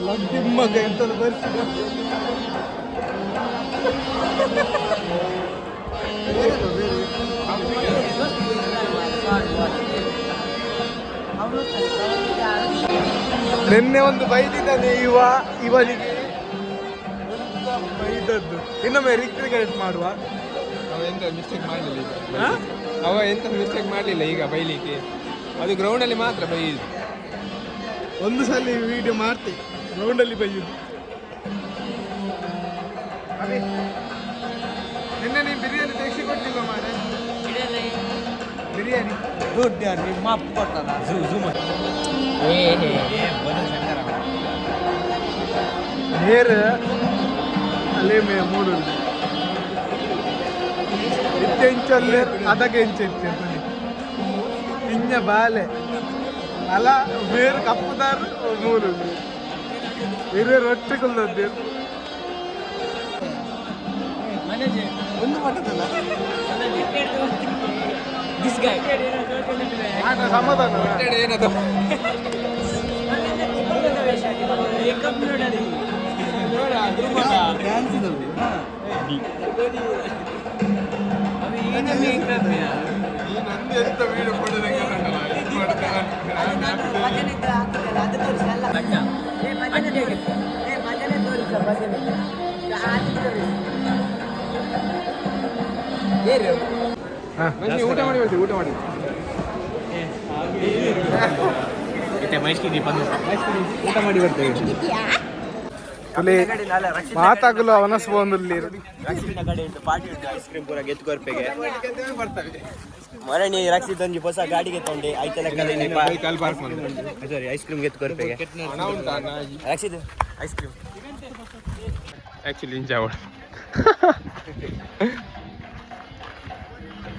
ಲಡ್ಡಿ ಮಗ, ಎಂತದ ಬರ್ತಿದ್ದ. ನಿನ್ನೆ ಒಂದು ಬೈದಿದ್ದಾನೆ ಇವ, ಇವನಿಗೆ ಎಂತ ಬೈದದ್ದು. ಇನ್ನೊಮ್ಮೆ ರೀಕ್ರಿಯೇಟ್ ಮಾಡುವ. ಅವ ಎಂತ ಮಿಸ್ಟೇಕ್ ಮಾಡಲಿಲ್ಲ ಈಗ. ಅವ ಎಂತ ಮಿಸ್ಟೇಕ್ ಮಾಡಲಿಲ್ಲ ಈಗ ಬೈಲಿಕ್ಕೆ. ಅದು ಗ್ರೌಂಡಲ್ಲಿ ಮಾತ್ರ ಬೈಯುದು. ಒಂದು ಸಲ ವಿಡಿಯೋ ಮಾಡ್ತಿ, ಗ್ರೌಂಡಲ್ಲಿ ಬೈಯುದು. ಅದೇ ನಿನ್ನೆ ನೀನು ಬಿರಿಯಾನಿ ತೆಗೆಸಿ ಕೊಟ್ಟಿಲ್ಲ ಮಾರೆ, ಬಿರಿಯಾನಿ. ದುಡ್ಡು ಯಾರು ನಿಮ್ಮ ಅಪ್ಪ ಕೊಡ್ತಾನ? ನೇರ ಅಲ್ಲೇ ಮೇ ಮೂಡು ಇತ್ತೆ ಇಂಚಲ್ಲೇ ಅದಕ್ಕೆ ಇಂಚ ಇತ್ತೆ ಇಂಜ ಬಾಲೆ ಅಲ್ಲ ಬೇರೆ ಕಪ್ಪುದಾರು ಮೂರು ಬೇರೆ ರೊಟ್ಟಿ ಕುಲ್ಲದ್ದು. ಒಂದು ಮಟ್ಟದಲ್ಲ. This guy. ಆಟ ಸಮಾಧಾನ. ಏನದು? ಮೇಕಪ್ ನೋಡಲಿ. ಡ್ಯಾನ್ಸ್. ಈ ನಂದು ಎಂತ ವೀಡಿಯೋ ಕೊಡೋದಕ್ಕೆ. ಅದು ನಾನು ಭಜನೆ ಹಾಕಿದ್ದಲ್ಲ, ಅದು ತೋರಿಸಲ್ಲ. ಏ ಭಜನೆ ತೋರಿಸು, ಏ ಭಜನೆ ತೋರಿಸ, ಭಜನೆ ಅದು ತೋರಿಸು. ಊಟ ಮಾಡಿ ಬರ್ತೀವಿ, ಊಟ ಮಾಡಿ. ಊಟ ಮಾಡಿ ಬರ್ತೇವೆ. ಮಾತಾಗಲು ಅವನಸ್ ಬಂದಿಲ್ಲಿ. ಐಸ್ ಕ್ರೀಮ್ ಪೂರ ಗೆತ್ತು ಕೊರ್ಪೆಗೆ ಮರಣಿ ರಕ್ಷಿತ್ ಒಂಜಿ ಹೊಸ ಗಾಡಿಗೆ ತೊಂಡೆ ಐತೆಲ್ಲ. ಸಾರಿ, ಐಸ್ ಕ್ರೀಮ್ ಗೆತ್ತು ಕೊರ್ಪೆಗೆ ರಕ್ಷಿತ್ ice cream. Actually ಇಂಚ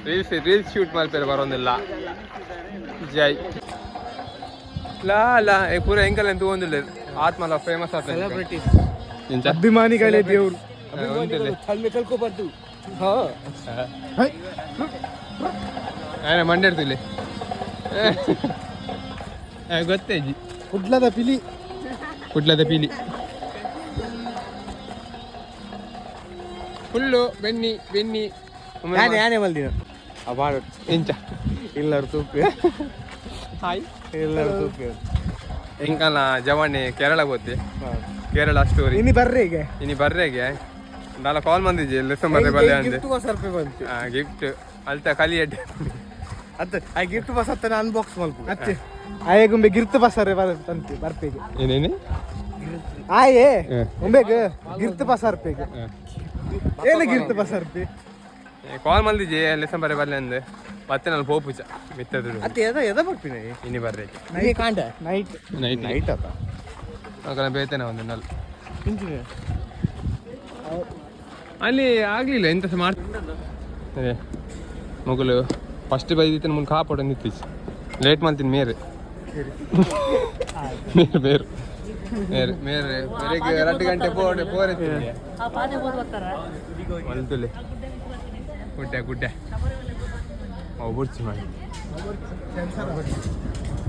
ರೀಲ್ಸ್ ರೀಲ್ಸ್ ಶೂಟ್ ಮಲ್ಪೆರೆ ಬರೋದಿಲ್ಲ. ಜೈ ಲಾ ಲಾ ಪೂರ ಎಂಕಲ್ ಎಂತ ಒಂದಿಲ್ಲ ಆತ್ಮಲ ಫೇಮಸ್ ಆತ ಸೆಲೆಬ್ರಿಟೀಸ್. ಅಭಿಮಾನಿಗಳೇ ದೇವ್ರು. ಕಲ್ಕೋಬಾರ್ದು. ಮಂಡೆ ಇರ್ತಿಲ್ಲ ಗೊತ್ತೇ. ಕುಡ್ಲದ ಪಿಲಿ. ಕುಡ್ಲದ ಪೀಲಿ ಫುಲ್ಲು ಬೆನ್ನಿ ಬೆನ್ನಿ. ಯಾನೇ ಮಲ್ದಿನ ಇಂಚ ಇಲ್ಲರು ತೂಪೆ. ಹಾಯ್. ಇಲ್ಲರು ತೂಪೆ. ಎಂಕಲ್ನ ಜವಾನಿ ಕೇರಳ ಗೊತ್ತಿ, ಕೇರಳ ಸ್ಟೋರಿ. ಇನಿ ಬರ್ರಿ ಈಗ. ಇನಿ ಬರ್ರೆಗೆ ನಾಲ ಕಾಲ್ ಬಂದಿದ್ದೆ ಲೆಸನ್ ಬರ್ರೆ ಬಲ್ಲೆ ಅಂದೆ. ಗಿಫ್ಟ್ ಹೊಸ ರೂಪಾಯಿ ಬಂತು. ಗಿಫ್ಟ್ ಅಲ್ತ ಕಲಿ ಅಡ್ಡೆ. ಅತ್ತ ಆ ಗಿಫ್ಟ್ ಬಸ್ ಅತ್ತ ಅನ್ಬಾಕ್ಸ್ ಮಲ್ಪ. ಅತ್ತೆ ಆಯಗುಂಬೆ ಗಿರ್ತು ಬಸರೆ ಬಂತಿ ಬರ್ಪೆಗೆ. ಏನೇನೆ? ಆಯೇ ಉಂಬೆಗ್ ಗಿರ್ತು ಬಸರ್ಪೆಗೆ. ಏನು ಗಿರ್ತು ಬಸರ್ಪೆ? ಕಾಲ್ ಮಂದಿಜೆ ಲೆಸನ್ ಬರ್ರೆ ಬಲ್ಲೆ ಅಂದೆ, ಮತ್ತೆ ನಾನು ಪೋಪುಚ ಮಿತ್ತದು. ಅತ್ತ ಎದ ಎದ ಬರ್ಪಿನ. ಇನಿ ಬರ್ರೆ. ಕಾಂಡ ನೈಟ್. ನೈಟ್. ನೈಟ್ ಅತ್ತ. ಅಕಲ ಬೇತೇನೆ ಒಂದು ನಲ್ ಅಲ್ಲಿ ಆಗ್ಲಿಲ್ಲ ಎಂತ ಸಹ ಮಾಡ್. ಅದೇ ಮೊಗಲು ಫಸ್ಟ್ ಬೈದಿತ್ತು ಮುನ್ ಕಾಪಾಡು ನಿಂತಿச்சு ಲೇಟ್ ಮಾಡ್ತೀನಿ. ಮೇರೆ ಮೇರೆ ಮೇರೆ ಮೇರೆ ಮೇರೆ ಬೆಳಿಗ್ಗೆ 2 ಗಂಟೆ ಪೋಡೆ ಪೋರೆ. ಆ ಪಾದೆ ಹೋದ್ ಬರ್ತಾರ. ಮಲ್ತುಲೆ ಗುಡ್ಡೆ ಗುಡ್ಡೆ ಅವು ಬುಡ್ಚಿ ಮಾಡಿ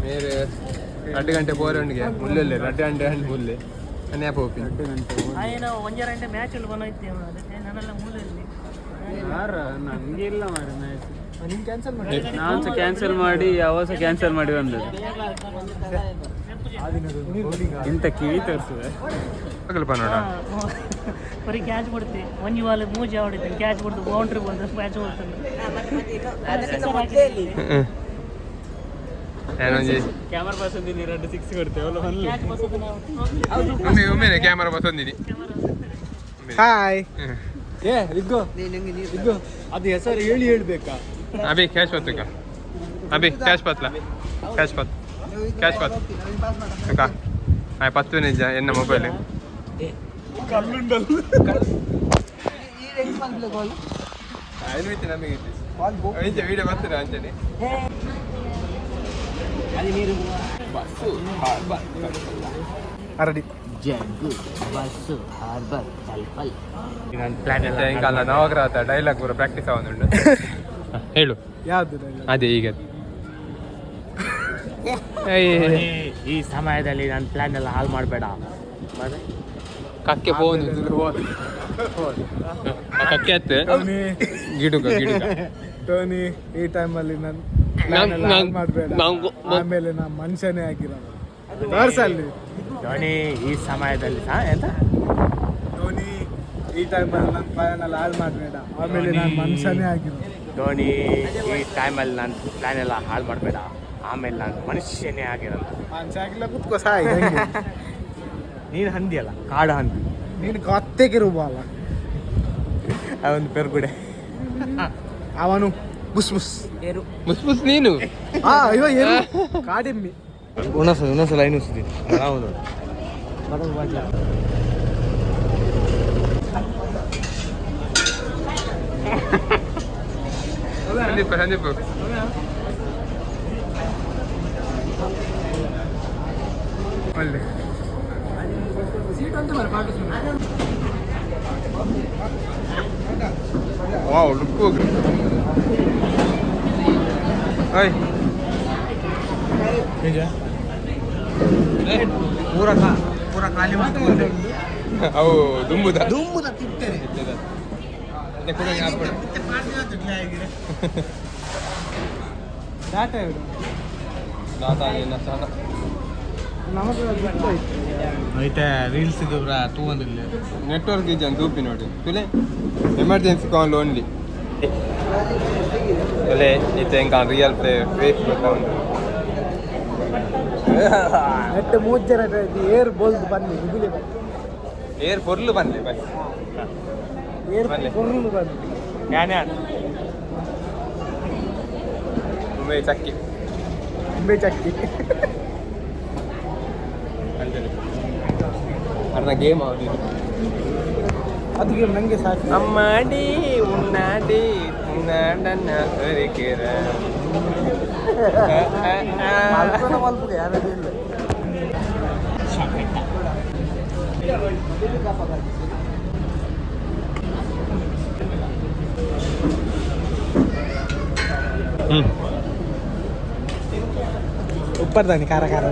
ಮೇರೆ 2 ಗಂಟೆ ಪೋರೆ ಉಂಡಿಗೆ ಮುಲ್ಲೆಲ್ಲೆ 2 ಗಂಟೆ ಹಣ್ಣು ಮುಲ್ಲೆ ನ್ಯಾಪ ಹೋಗ್ತೀನಿ. ಆಯನ ಒಂಜರ ಗಂಟೆ ಮ್ಯಾಚ್ ಇಲ್ಲಿ ಬಂದೋಯ್ತು ಅದಕ್ಕೆ ನಾನೆಲ್ಲ ಮೂಲೆಯಲ್ಲಿ. ಯಾರ ನನಗೆ ಇಲ್ಲ ಮಾರ್ರೆ ಮ್ಯಾಚ್. ನೀನು ಕ್ಯಾನ್ಸಲ್ ಮಾಡಿ. ನಾನು ಸಹ ಕ್ಯಾನ್ಸಲ್ ಮಾಡಿ, ಯಾವ ಸಹ ಕ್ಯಾನ್ಸಲ್ ಮಾಡಿ ಬಂದದ್ದು. ಇಂಥ ಕಿವಿ ತೋರಿಸಿದೆ. ಆಗಲ್ಪ ನೋಡ. ಬರೀ ಕ್ಯಾಚ್ ಬಿಡ್ತಿ ಒಂಜಿ ಬಾಲ್ ಮೂಜಿ ಹೊಡಿತೀನಿ, ಕ್ಯಾಚ್ ಬಿಡ್ತು, ಬೌಂಡ್ರಿ ಬಂದು ಮ್ಯಾಚ್ ಹೋಗ್ತಾನೆ. ಅದಕ್ಕಿಂತ ಮೊದಲೇ ಇಲ್ಲಿ ನಾನೊಂಜಿ ಕ್ಯಾಮರಾ ಪರ್ಸನ್ ಎರಡು ಸಿಕ್ಸ್ ಕೊಡ್ತೇವೆ ಅಲ್ಲ ಒಂದು. ಕ್ಯಾಚ್ ಬಸೋದು ನಾವು. ಒಮ್ಮೆ ಒಮ್ಮೆ ಕ್ಯಾಮರಾ ಬಸೊಂದಿನಿ. ಹಾಯ್. ಏ ಇಗ್ಗೋ ಇಗ್ಗೋ, ಅದು ಹೆಸರು ಹೇಳಿ ಹೇಳ್ಬೇಕಾ? ಅಭಿ ಕ್ಯಾಶ್ ಪತ್ತುಕ, ಅಭಿ ಕ್ಯಾಶ್ ಪತ್ಲ, ಕ್ಯಾಶ್ ಪತ್, ಕ್ಯಾಶ್ ಪತ್ ತುಕ ಆಯ್ ಪತ್ತು ನಿಜ ಎನ್ನ ಮೊಬೈಲ್. ನಮಗೆ ವಿಡಿಯೋ ಬರ್ತದೆ ಅಂಚನೆ. ಅರಡಿ. ಎಂಕಲ್ಲ ನವಗ್ರಹ ಡೈಲಾಗ್ ಪೂರ ಪ್ರಾಕ್ಟೀಸ್ ಆವೊಂದುಂಡು, ಹೇಳು. ಯಾವುದು dialogue? ಅದೇ ಈಗ. ಈ ಸಮಯದಲ್ಲಿ ನನ್ನ ಪ್ಲಾನ್ ಎಲ್ಲ ಹಾಳು ಮಾಡಬೇಡ. ಕಕ್ಕೆ ಫೋನ್ ಕಕ್ಕೆ ಅತ್ತೆ. ಟೋನಿ. ಗಿಡುಗ ಗಿಡುಗ. ಟೋನಿ, ಈ ಟೈಮಲ್ಲಿ ನಾನು ಪ್ಲಾನ್ ಎಲ್ಲ ಹಾಳು ಮಾಡಬೇಡ, ಆಮೇಲೆ ನಾ ಮನುಷ್ಯನೇ ಆಗಿರಲ್ಲ. ತೋರ್ಸಲ್ಲಿ. ಧೋನಿ ಈ ಸಮಯದಲ್ಲಿ ಎಂತ ಧೋನಿ, ಈ ಟೈಮಲ್ಲಿ ನನ್ನ ಪ್ಲಾನ್ ಎಲ್ಲ ಹಾಳು ಮಾಡಬೇಡ, ಆಮೇಲೆ ನಾನು ಮನುಷ್ಯನೇ ಆಗಿರಲ್ಲ. ಧೋನಿ ಈ ಟೈಮಲ್ಲಿ ನಾನು ಪ್ಲಾನ್ ಎಲ್ಲ ಹಾಳು ಮಾಡಬೇಡ, ಆಮೇಲೆ ನಾನು ಮನುಷ್ಯನೇ ಆಗಿರಲ್ಲ. ಮನುಷ್ಯ ಆಗಿಲ್ಲ, ಕುತ್ಕೋ ಸಾಯ್ ಹಂಗೆ. ನೀನು ಹಂದಿ ಅಲ್ಲ, ಕಾಡು ಹಂದಿ. ನೀನು ಕತ್ತೆಗಿರುವ ಅಲ್ಲ. ಅವನು ಪೆರ್ಗುಡೆ. ಅವನು ಬುಸ್ ಬುಸ್. ಮುಸ್ ಮುಸ್ ನೀನು. ಆ ಇವ ಏನು ಕಾಡೆಮ್ಮಿ. ಉಣಸ ಉಣಸ ಲೈನ್ ಉಸಿದಿ ಹೌದು. ಸಂದೀಪ್ ಸಂದೀಪ್ ಒಳ್ಳೆ. ವಾವ್ ಲುಕ್ ಹೋಗಿ. ಓಯ್ ಪೂರ ಪೂರ ಖಾಲಿ ಮಾಡ್ಕೊಂಡು. ಅವು ದುಂಬುದ ದುಂಬುದ ತಿಂತೇನೆ. ಕೂಡ ಹಾಕ್ಬೇಡ. ಡಾಟಾ ಇಡು. ಐತೆ ರೀಲ್ಸ್ ತೂವಂದಿಲ್ಲ. ನೆಟ್ವರ್ಕ್ ಇಜ್ಜ ತೂಪಿ ನೋಡಿ ತುಲೆ ಎಮರ್ಜೆನ್ಸಿ ಕಾಲ್ ಓನ್ಲಿ ತುಲೆ ಇತ್ತೆ ಎಂಕ real play face ಗೊತ್ತಾವುಂಡು. ನೆಟ್ ಮೂಜರ ಏರ್ ಬೋಲ್ದು ಬನ್ನಿ ಮುಗಿಲಿ. ಏರ್ ಪೊರ್ಲು ಬನ್ನಿ ಬನ್ನಿ. ಏರ್ ಬನ್ನಿ. ಪೊರ್ಲು ಬನ್ನಿ. ಯಾನ್ ಉಮೆ ಚಕ್ಕಿ. ಉಂಬೆ ಚಕ್ಕಿ. ಅಂಜಲಿ ಅರ್ನ ಗೇಮ್ ಆವುದು ಅದು ಗೇಮ್ ನಂಗೆ ಸಾಕು. ಅಮ್ಮಾಡಿ ಉನ್ನಾಡಿ ಉನ್ನಾಡನ್ನ ಅರಿಕೆರ. ಮಲ್ಪನ ಮಲ್ಪುಗೆ ಯಾರು ಇಲ್ಲ. ಉಪ್ಪರ್ದಾನಿ ಖಾರ ಖಾರ.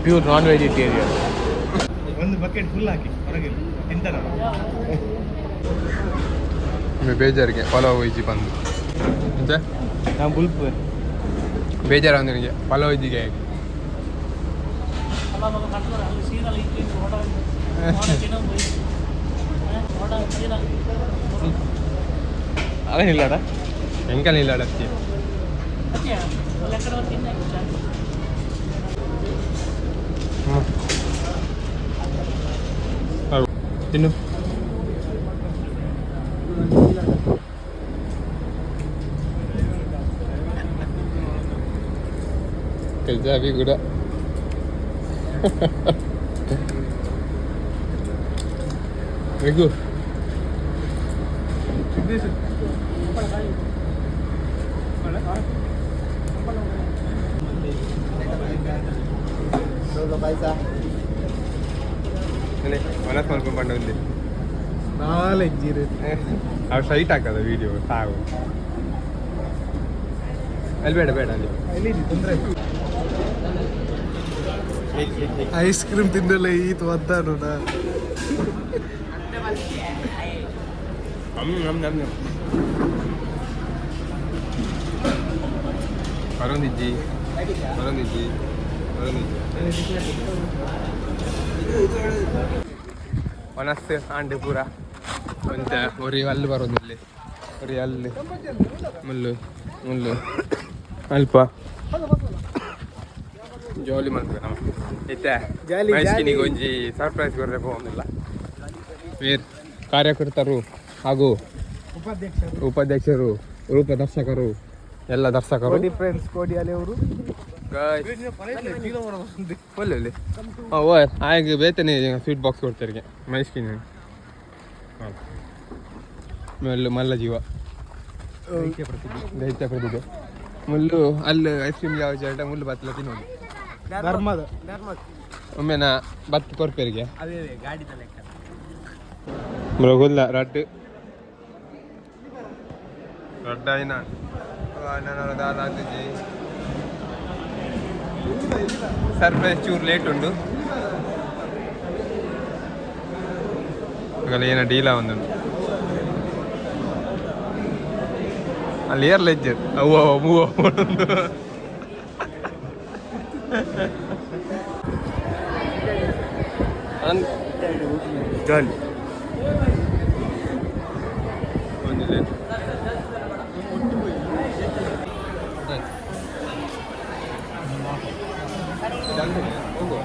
Pure non vegetarian. ಒಂದು ಬಕೆಟ್ ಫುಲ್ ಹಾಕಿ ಹೊರಗೆ ತಿಂತಾರ. ಬೇಜಾರಿಗೆ ಪಲಾವ್ ಇಜ್ಜಿ ಬಂದು ಎಂತ ನಾನು ಬುಲ್ಪು ಬೇಜಾರು ನಿನಗೆ ಪಲಾವ್ ಇಜ್ಜಿಗೆ. ಅವೇನಿಲ್ಲಡ. ಎಂಕನಿಲ್ಲ ಅಡತ್ತಿ. ತಿನ್ನು. ಕಜಾಬಿ ಕೂಡ ರಘು. ಮನಸ್ಸು ಮಲ್ಕೊಂಡು ಬಂಡ ఉంది. ನಾಲೆಜ್ಜಿರು. ಅವು ಸೈಟ್ ಹಾಕದ ವಿಡಿಯೋ ಸಾವು. ಅಲ್ಲಿ ಬೇಡ ಬೇಡ ಅಲ್ಲಿ. ಎಲ್ಲಿ ತೊಂದರೆ? ಐಸ್ ಕ್ರೀಮ್ ತಿಂದಲ್ಲ ಈತ ಒದ್ದಾಡು. ಬರೋದಿಜ್ಜಿ ಬರೋದಿಜ್ಜಿ ಬರೋದಿಜ್ಜಿ ಒನಸ್ ಆಂಡ್ ಪೂರ ಒಂತ ಒರಿ ಅಲ್ಲಿ ಬರೋದಿಲ್ಲ ಒರಿ ಅಲ್ಲಿ ಮುಲ್ಲು ಮುಲ್ಲು ಅಲ್ಪ ಜಾಲಿ ಮಲ್ಪುಗ ನಮ್ಮ ಇತ್ತೆ. ಜಾಲಿ, ಮೈಸ್ಕಿನಿಗೆ ಒಂಜಿ ಸರ್ಪ್ರೈಸ್ ಕೊರ್ರೆ ಪೋವೊಂದಿಲ್ಲ ವೀರ್ ಕಾರ್ಯಕರ್ತರು ಹಾಗೂ ಉಪಾಧ್ಯಕ್ಷರು ಉಪಾಧ್ಯಕ್ಷರು ರೂಪದರ್ಶಕರು ಎಲ್ಲ ದರ್ಶಕರು. ಕೋಡಿ ಫ್ರೆಂಡ್ಸ್ ಕೋಡಿ ಅಲೆ ಅವರು. ಒಳ್ಳೆ ಓ ಆಗ ಬೇತನೆ ಸ್ವೀಟ್ ಬಾಕ್ಸ್ ಕೊಡ್ತಾರೆ ಮೈಸ್ಕಿನ ಮುಲ್ಲು ಮಲ್ಲ ಜೀವ ದೈತ್ಯ ಪ್ರತಿಭೆ ಮುಲ್ಲು ಅಲ್ಲಿ ಐಸ್ ಕ್ರೀಮ್ ಯಾವ ಜಾಗ ಮುಲ್ಲು ಬತ್ತಲ ತಿನ್ನೋದು. ಧರ್ಮದ ಒಮ್ಮೆ ನಾ ಬತ್ತು ಕೊರ್ಪೇರಿಗೆ ಮೃಗುಲ್ಲ ರಡ್ಡು ರಡ್ಡ ಆಯ್ನ ದಾದಾಜಿ ಸರ್ಪ್ರೈಸ್ ಚೂರು ಲೇಟ್ ಉಂಟು. ಆಗಲ್ಲ ಏನ ಡೀಲ ಒಂದುಂಟು ಅಲ್ಲಿ ಏರ್ ಲೆಜ್ಜರ್ ಅವ್ವ ಮೂವ. ಜಾಲಿ. ಒಂದು ಲೇಟ್ ಹೋಗುವ.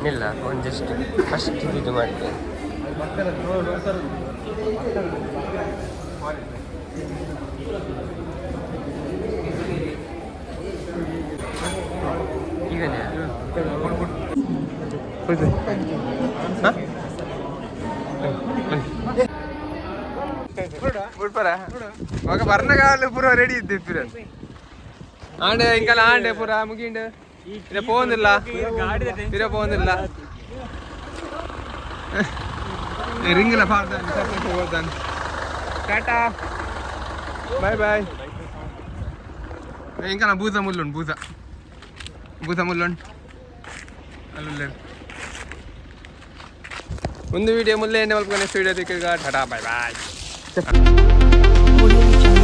ಇಲ್ಲ, ಒಂದು ಜಸ್ಟ್ ಫಸ್ಟ್ ಇದು ಮಾಡ್ತೇನೆ. ಈಗನೇ. ಬುಡ್ಪರ ಮಗ ಬರ್ನಗಾಲ ಪೂರ ರೆಡಿ ಇದ್ದಿತ್ತು ಆಂಡೆ ಇಂಕಲ ಆಂಡೆ ಪೂರ ಮುಗಿಂಡು ಇರ ಪೋಂದಿಲ್ಲ ಇರ ಪೋಂದಿಲ್ಲ. ರಿಂಗ್ಲ ಪಾಡ್ದಾನೆ ಸರ್ಪ್ರೈಸ್ ಕೊರ್ದಾನೆ. Tata bye bye. ಎಂಕನ ಬೂಸ ಮುಲ್ಲುಂಡು, ಬೂಸ ಬೂಸ ಮುಲ್ಲುಂಡು ಅಲ್ಲುಲ್ಲೇರು. ಒಂದು ವಿಡಿಯೋ ಮುಲ್ಲೆ ಎಣ್ಣೆ ಮಲ್ಪು. ನೆಕ್ಸ್ಟ್ ವಿಡಿಯೋ ತಿಕ್ಕ. Tata bye bye. Audio.